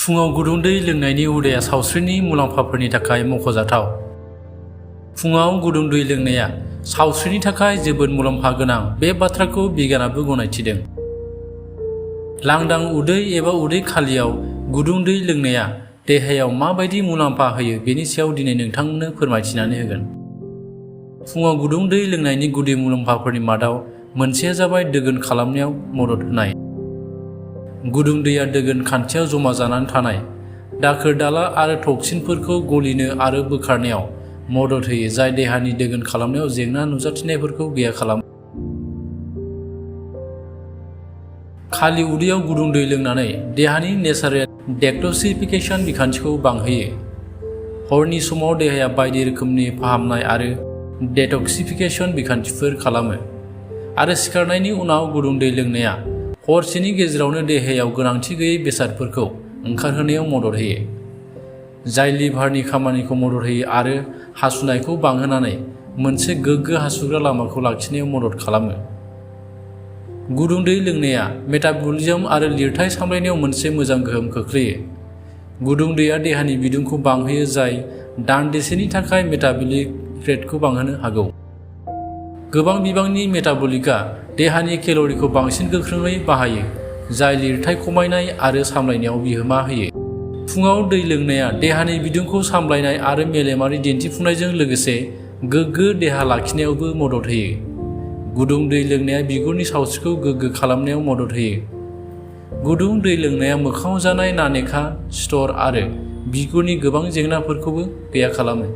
फुङाव गुदुं दै लोंनायनि हुदाया सावस्रिनि मुलाम्फाफोरनि थाखाय मख'जाथाव। फुङाव गुदुं दै लोंनाया सावस्रिनि थाखाय जोबोद मुलाम्फा गोनां बे बाथ्राखौ बिगियानाबो गनायथिदों। लांदां उदै एबा उदै खालियाव गुदुं दै लोंनाया देहायाव माबायदि मुलाम्फा होयो बेनि सायाव दिनै नोंथांनो फोरमायथिनानै होगोन। फुङाव गुदुं दै लोंनायनि गुदि मुलाम्फाफोरनि मादाव मोनसेया जाबाय दोगोन खालामनायाव मदद होनाय। गुदुं दैया दोगोन खान्थियाव जमा जानानै थानाय दाखोर दाला आरो टक्सिनफोरखौ गलिनो आरो बोखारनायाव मदद होयो, जाय देहानि दोगोन खालामनायाव जेंना नुजाथिनायफोरखौ गैया खालामो। खालि उदैयाव गुदुं दै लोंनानै देहानि नेचारेल डेटक्सिफिकेशन बिखान्थिखौ बांहोयो। हरनि समाव देहाया बायदि रोखोमनि फाहामनाय आरो डेटक्सिफिकेशन बिखान्थिफोर खालामो आरो सिखारनायनि उनाव गुदुं दै लोंनाया हरसेनि गेजेरावनो देहायाव गोनांथि गैयै बेसादफोरखौ ओंखारहोनायाव मदद होयो, जाय लिभारनि खामानिखौ मदद होयो आरो हासुनायखौ बांहोनानै मोनसे गोग्गो हासुग्रा लामाखौ लाखिनायाव मदद खालामो। गुदुं दै लोंनाया मेटाबलिज्म आरो लिरथाय सामलायनायाव मोनसे मोजां गोहोम खोख्लैयो। गुदुं दैया देहानि बिदुंखौ बांहोयो, जाय दान्दिसेनि थाखाय मेटाबलिक रेटखौ बांहोनो हागौ। गोबां बिबांनि मेटाबलिकआ देहानि केल'रिखौ बांसिन गोख्रोङै बाहायो, जाय लिरथाय खमायनाय आरो सामलायनायाव बिहोमा होयो। फुङाव दै लोंनाया देहानि बिदुंखौ सामलायनाय आरो मेलेमारि दिन्थिफुंनायजों लोगोसे गोग्गो देहा लाखिनायावबो मदद होयो। गुदुं दै लोंनाया बिगुरनि सावस्रिखौ गोग्गो खालामनायाव मदद होयो। गुदुं दै लोंनाया मोखाङाव जानाय नानेखा, सिथर आरो बिगुरनि गोबां जेंनाफोरखौबो गैया खालामो।